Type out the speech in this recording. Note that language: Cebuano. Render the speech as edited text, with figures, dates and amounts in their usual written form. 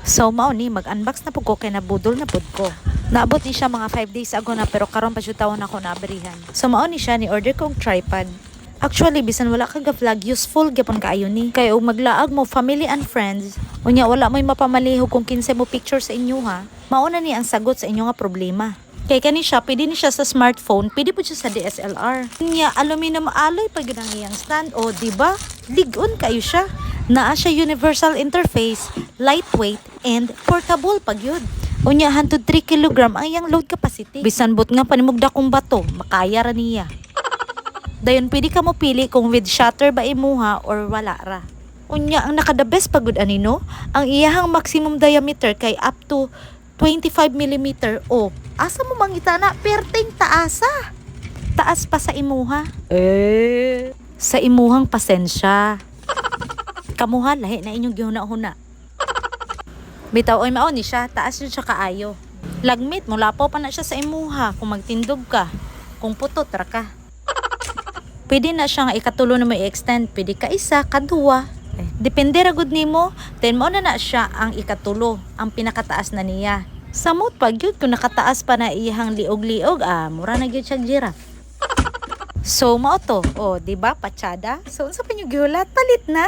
So mao ni, mag-unbox na pud ko kay nabudol na pud ko. Naabot ni siya mga 5 days ago na, pero karon pa jud tawon ako naabrihan. So mao ni siya, ni order ko og tripod. Actually, bisan wala ka ga-vlog, useful gyapon kaayo ni. Kay og maglaag mo family and friends, unya wala mo'y mapamalihog kung kinsay mo picture sa inyo ha. Mao na ni ang sagot sa inyo nga problema. Kay kani siya, pwede ni siya sa smartphone, pwede pud siya sa DSLR. Unya, aluminum alloy pa gyud ang iyang stand, o di ba? Lig-on kayo siya. Naa siya universal interface, lightweight, and portable pa gyud. Unya, hantod 3 kg ang iyang load capacity. Bisan butangan pa nimog dakong bato, makaya ra niya. Dayon pwede ka mo pili kung with shutter ba imuha or wala ra. Unya, ang naka the best pa gud ani, no, ang iyahang maximum diameter kay up to 25 mm. O asa mo mangita na perting taasa? Taas pa sa imuha. Eh. Sa imuhang pasensya. Kamuha, lahi na inyong gihuna-huna. Bitaw oy, mao ni siya, taas yun siya kaayo. Lagmit mo lapaw pa na siya sa imuha kung magtindog ka. Kung putot ra ka. Pwede na siya nga ikatulo na mo i-extend. Pwede ka isa, kaduwa. Eh, depende ra gud nimo. Then mao na na siya ang ikatulo, ang pinakataas na niya. Samot pag yun, kung nakataas pa na iyang liog-liog, ah, mura na gyud siya giraffe. So mao to, oh, di ba, patsada? So unsa pa nyo gihulat? Palit na.